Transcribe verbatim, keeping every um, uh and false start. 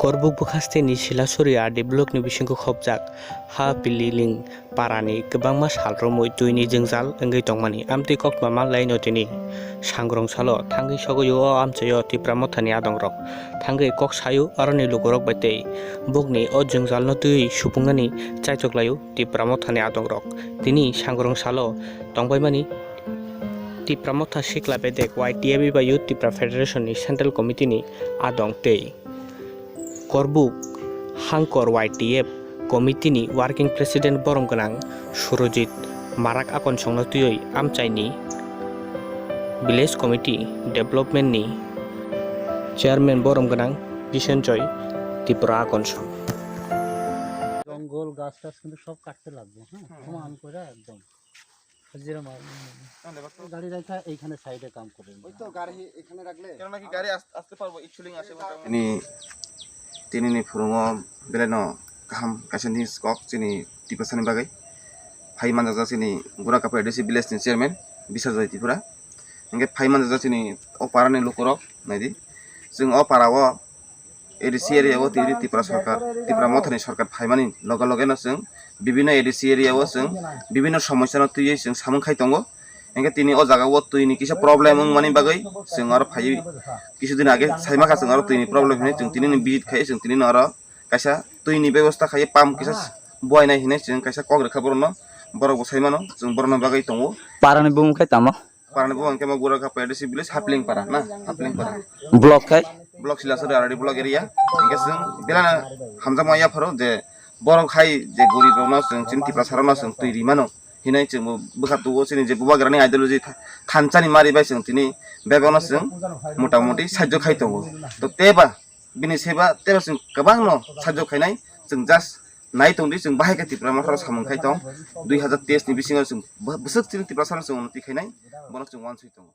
Korbuk bwkhasteni Silasuri R D blockni bisingo khopjak ha Pililing parani kwbangma sal romwi twini jwngjal wngwi tongmani amtwi koktma manlaino tini. Sangrong salo thangwi sogwi o amchaio Tipra Mothani adongrok, thangwi kok saio aroni lukurok bai tei bokni o jwngjalno twiwi supungmani chaitok laio Tipra Mothani adongrok. Tini Sangrong salo tongbaimani Tipra Motha Sikla Bedek Y T F bai Youth Tipra Federation ni Central Committee ni adong tei Korbuk Hangkor Y T F Committee ni Working President borom gwnang Surojit Marak Akonsongno twiwi amchaini Village Committee Development ni Chairman borom gwnang Bisenjoy Tripura Akonsong. জঙ্গল গাছ টাছ কিন্তু সব কাটতে লাগবো, হ্যাঁ, সমান করে একদম। হাজিরা মার। গাড়ি রাখা এইখানে সাইডে কাম করে। ওই তো গাড়ি এখানে রাখলে। কেননা কি গাড়ি আস-, আসতে পারবো, ইচ্ছুলিং আসে মোটামুটি। Tini, tini ni phurungo belai no kaham kaisa news kok chini Tiprasani bagwi. Phai manjak chini Gura Kapur A D C village ni chairman Bisajoi Tripura. Hingke phai manjak chini o para ni lukurok naidi. Chwng o para o A D C area o tini Tripura sarkar, Tripura Mothani sarkar phaimani loge loge no chwng bibinno A D C area o chwng bibinno somosya no twiwi chwng samung khai tongo. Hingke tini o jaga o twi ni kisa problem wngmani bagwi chwng aro phaiwi kisu din age saima kha chwng aro twi ni problem hinwi chwng tini ni visit khai chwng tini no aro kaisa twi ni bebosta khai pump kisa buainai hinwi chwng kaisa kok rwkha borok no, borok bo sai mano chwng borok no bagwi tongo. Para ni bumung khe tamo? Parani bo hwnkhe mo Gura Kapur A D C village Hapling para na, Hapling para. Block khai? Block Silasuri R D block area. Hingke chwng belai no hamjakma yapharo je borok hai je gorib rokno chwng chini Tiprasa rokno chwng twi ri mano. Hinai chwng bo bwkha tugo chini je bubagrani ideology tha-, thansa ni mari bai chwng tini bebak no chwng mota moti sajjo khai tongo. To teba bini seba teba chwng kwbang no sajjo khainai chwng just nai tongdi chwng bahai khe Tipra Motha rok samung khai tong. Dui hazar teis ni bisingo chwng bw-, bwswk chini Tiprasa no chwng unnoti khainai bono chwng uansuk tongo.